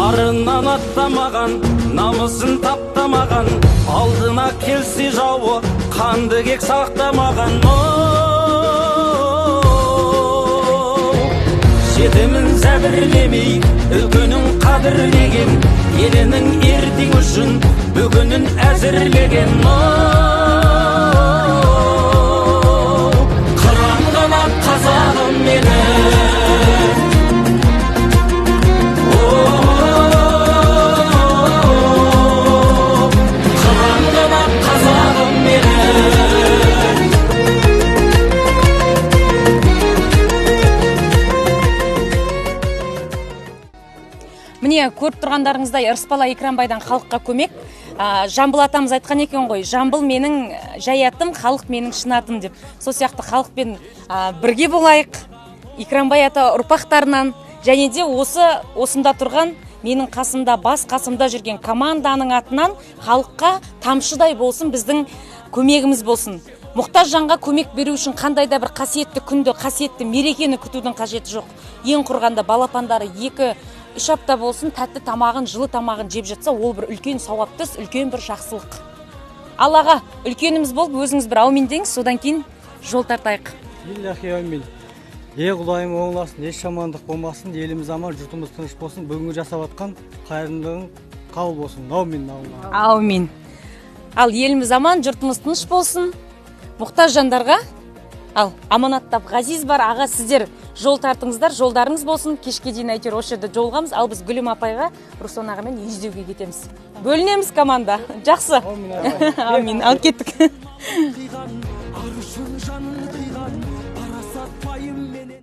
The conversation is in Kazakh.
Арынан аттамаған, намысын таптамаған, алдына келсе жауы, қанды кек сақтамаған. Жетімін зәбірлемей, үлкенін қадірлеген, елінің ертең үшін бүгінін әзірлеген. Қыран қанат қазағым менің. Қыран қанат қазағым менің. Міне, көріп тұрғандарыңыздай, Ырысбала Экранбайдан халыққа көмек. Жамбыл атамыз айтқан екен ғой: «Жамбыл менің жай атым, халық менің шын атым», – деп. Сол сияқты халықпен бірге болайық. Экранбай ата ұрпақтарынан және де осы осында тұрған, менің қасымда, бас қасымда жүрген команданың атынан халыққа тамшыдай болсын біздің көмегіміз болсын. Мұқтаж жанға көмек беру үшін қандай да бір қасиетті күнді, қасиетті мерекені күтудің қажеті жоқ. Ең құрғанда балапандары 2-3 апта болсын тәтті тамағын, жылы тамағын жеп жатса, ол бір үлкен сауапты іс, үлкен бір жақсылық. Ал аға, үлкеніміз болып, өзіңіз бір әумин деңіз, содан кейін жол тартайық. Иллахи әумин. Е, Құдайым оңласын, еш жамандық болмасын, еліміз аман, жұртымыз тыныш болсын. Бүгінгі жасап жатқан қайырымдылығың қабыл болсын. Әумин, әумин. Әумин. Ал еліміз аман, жұртымыз тыныш болсын. Мұқтаж жандарға ал аманаттап Ғазиз бар. Аға, сіздер жол тартыңыздар, жолдарыңыз болсын. Кешке дейін әйтеуір осы жерде жолығамыз. Ал біз Гүлім апайға, Руслан ағамен үй іздеуге кетеміз. Бөлінеміз, команда. Жақсы, әумин. Ал кеттік. Қиған, ар үшін жанын қиған, парасат пайымменен.